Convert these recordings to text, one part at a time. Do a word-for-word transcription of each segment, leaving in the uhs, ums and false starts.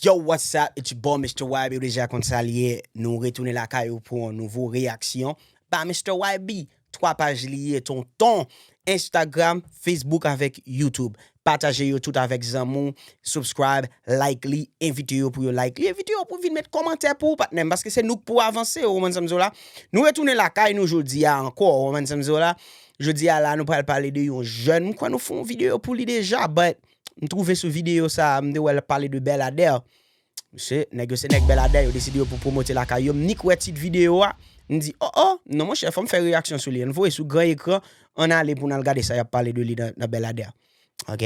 Yo, what's up? It's your boy Mister Y B, ou deja konn sa l ye. Nou retounen lakay ou pou yon nouvo reyaksyon. Pa Mister Y B, twa paj li ye, tonton. Instagram, Facebook avèk YouTube. Pataje yo tout avèk zanmi w, subscribe, like li, envite yo pou yo like li, envite yo pou vin met kòmantè pou ou, patnè m, paske se nou k pou avanse, ou konprann sa m di w la. Nou retounen lakay nou jodi a ankò, ou konprann sa m di w la. Jodi a la, nou pral pale de yon jèn, m kwè nou fè yon videyo pou li deja, but m twouve sou videyo sa, m te wè l ap pale de Bèladè. Mesye, nèg yo se nèg Bèladè, yo deside yo pou pwomote lakay yo. M nik wè tit videyo a, m di, oh, oh, non, monchè, fò m fè reyaksyon sou li. Ann voye sou gran ekran, ann ale pou n al gade sa y ap pale de li nan, nan Bèladè. Ok?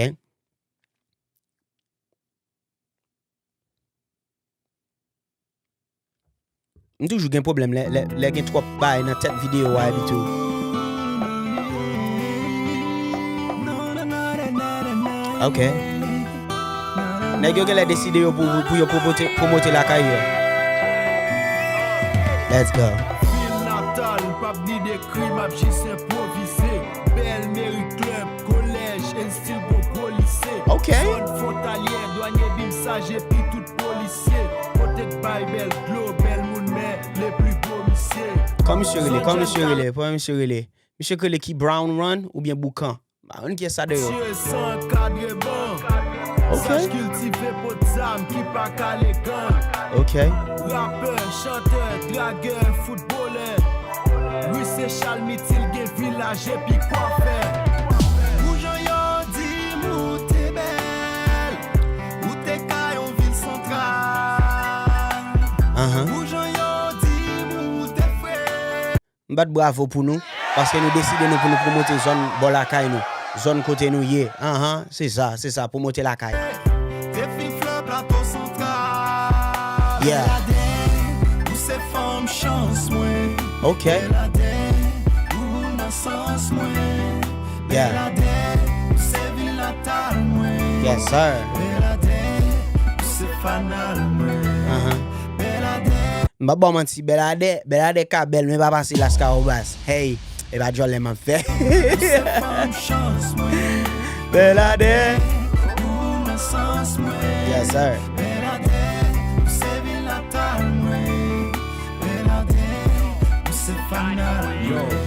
M toujou gen pwoblèm lè, lè, lè gen twòp bagay nan tèt videyo a epi tou. Ok. Nèg yo genlè deside yo pou, pou yo pwomote, pwomote lakay yo. Let's go. Vil natal, m p ap ni dekri, m ap jis enpwovize. Bèl meri klèb, kolèj, and still gon gwo lise. Ok. Zòn fwontalyè, dwanye, bim, saj epi tout polisye. Kote k bay bèl dlo, bèl moun, men le pli gwo misye. Kòman misye rele? Kòman misye rele? Kòman misye rele? Misye k rele ki Brown Run oubyen Boukan? M pa konn kiyès sa deyò. Misye san ankadreman. Ok. Saj kiltive pot zam ki pa kale gang. Ok. Rapè, chantè, dragè, foutbolè. Wi, se Chal Mitil gen vilaj epi kwafè. Pou jan yo di m ou te bèl, ou te ka yon vil santral. Ahan. Pou jan yo di m ou te fre. M bat bravo pou nou, paske nou deside nou pou nou pwomote zòn bò lakay nou, zòn kote nou ye. Ahan, se sa, se sa, pwomote lakay. Te fin flè Plato Santral. Yeah. Bèladè, ou se fanm chans mwen. Ok. Bèladè, ou nan sans mwen. Yeah. Bèladè, ou se vil natal mwen. Yes, sir. Bèladè, ou se fanal mwen. Ahan. Bèladè. M pa ba w manti, Bèladè, Bèladè ka bèl, men pa pase Lascahobas. Hey, e pa djòlè m ap fè. Ou se fanm chans mwen. Bèladè. Ou nan sans mwen. Yes, sir. Bèladè, ou se vil natal mwen. Bèladè, ou se fanal mwen.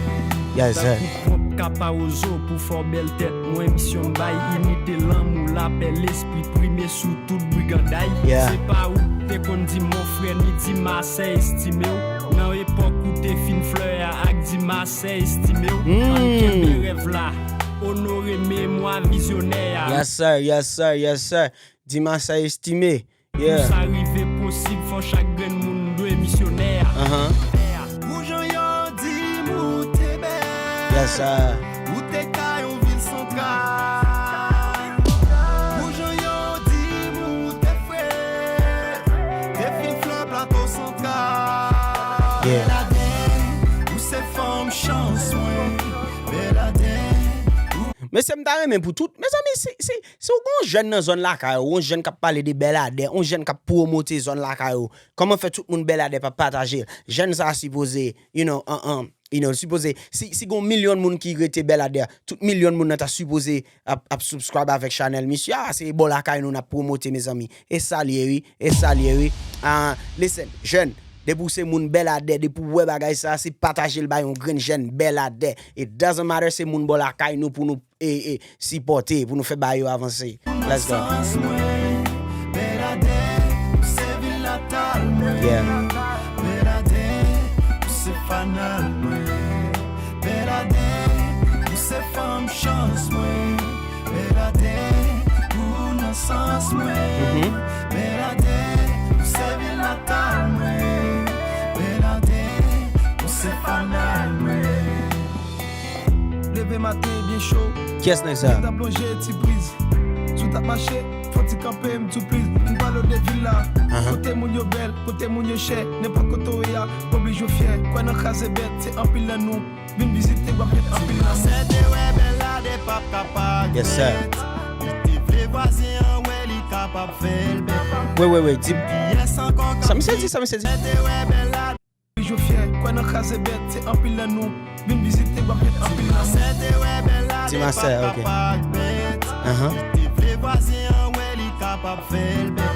Yes, sir. Sa kou pwòp ka pa wozo pou fò bèl tèt mwen. Misyon m bay inite, lanmou, lapè, lespri prime sou tout briganday. Yeah. Se pa ou te konn di mon frè ni di ma sè estime w. Nan epòk ou te fin flè a ak di ma sè estime w. Mm. Ann kenbe rèv la, onore memwa vizyonè a. Yes, sir, yes, sir, yes, sir. Di ma sè estime. Yeah. Pou sa rive posib, fò chak grenn moun dwe misyonè. Ahan. Pou jan yo di m ou te bèl. Yes, sir. Ou te ka yon vil santral. Pou jan yo di m ou te fre. Te fin flè Plato Santral. Yeah. Bèladè, ou se fanm chans mwen. Bèladè, ou. Mesye, m ta renmen pou tout. Mezanmi, si, si, si w gen yon jèn nan zòn lakay ou, yon jèn k ap pale de Bèladè, yon jèn k ap pwomote zòn lakay ou, kòman fè tout moun Bèladè pa pataje l? Jèn sa a sipoze, you know, an, an, you know, sipoze, si, si gen yon milyon moun ki rete Bèladè, tout milyon moun nan ta sipoze ap, ap subscribe avèk chanèl misye a, se bò lakay nou n ap pwomote, mezanmi. E sa l ye, wi, e sa l ye, wi. Ah, listen, jèn, depi w se moun Bèladè, depi w wè bagay sa, se pataje l bay yon grenn jèn Bèladè. It doesn't matter, se moun bò lakay nou pou nou e, e, sipòte, pou nou fè bagay yo avanse. Let's go. Yeah. Mhm. Leve maten byen cho. Kiyès nèg sa? Nèg t ap lonje ti briz. Si w t ap mache, fò ti kanpe m tou pliz. M pale w de vil la. Ahan. Kote moun yo bèl, kote moun yo chè. Nenpòt kote w ye a, oblije w fyè. Kwè nan kraze bèt, se anpil nan nou vin vizite, w ap jwenn anpil lanmou. Ti masè te wè Bèladè p ap kapab. Yes, sir. Li te vle vwazen an wè li kapab fè l bèl. Wi, wi, wi, di m. Kiyès ankò k ap di? Sa misye di, sa misye di? Te wè Bèladè. Toujou fyè, kwè nan kraze bèt, se anpil nan nou vin vizite, w ap jwenn anpil lanmou. Ti masè, ok. Ahan. Li te vle vwazen an wè li kapab fè l bèl.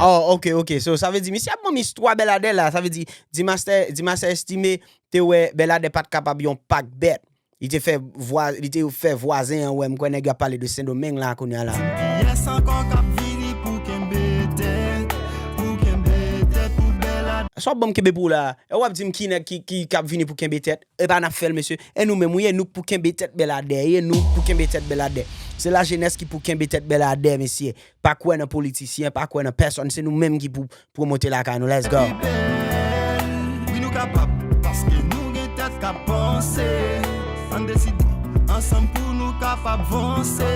Oh, ok, ok. So, sa vle di, misye ap ban m istwa Bèladè la. Sa vle di, Dimaster, Dimaster Estimé te wè Bèladè pa t kapab yon pak bèt. Li te fè vwa, li te fè vwazen an wè, m kwè nèg yo ap pale de Sendomeng la kounye a la. Kiyès ankò k ap vini pou kenbe tèt, pou kenbe tèt pou Bèladè? Sa w ap ban m kenbe pou w la? E w ap di m ki nèg ki, ki, k ap vini pou kenbe tèt? E pa n ap fè l, mesye. E nou menm, wi, e nou k pou kenbe tèt Bèladè, e nou k pou kenbe tèt Bèladè. Se lajenès ki pou kenbe tèt Bèladè, mesye. Pa kwè nan politisyen, pa kwè nan pèsòn, se nou menm ki pou pwomote lakay nou. Let's go. Wi, nou kapab, paske nou gen tèt k ap panse. Ann deside ansanm pou nou kapab vanse.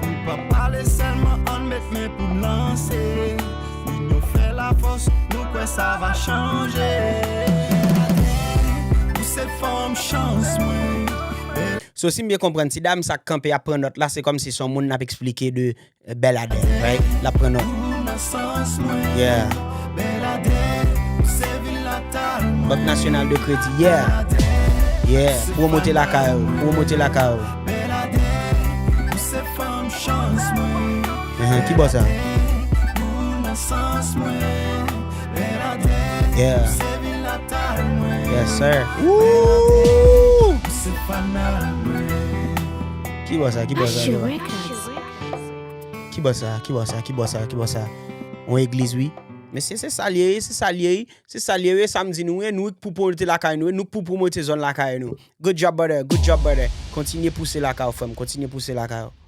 Nou p ap pale sèlman, ann met men pou n lanse. Inyon fè lafòs, nou kwè sa va chanje. Ou se fanm chans mwen. So, si m byen konprann, ti dam sa k kanpe ap pran nòt la, se kòmsi se yon moun n ap eksplike de Bèladè, right? L ap pran nòt. Yeah. Bank Nasyonal de Kredi, yeah. Yeah, pwomote lakay ou, pwomote lakay ou. Ahan, ki bò sa? Yeah. Yes, sir. Woo! Ki bò sa, ki bò sa, ki bò sa? Ki bò sa, ki bò sa, ki bò sa, ki bò sa? On egliz, wi. Mesye, se sa l ye, se sa l ye, se sa l ye, wi, sa m di nou, wi, nou k pou pwomote lakay nou, wi, nou k pou pwomote zòn lakay nou. Good job, brother, good job, brother. Kontinye pouse lakay ou, frè m, kontinye pouse lakay ou.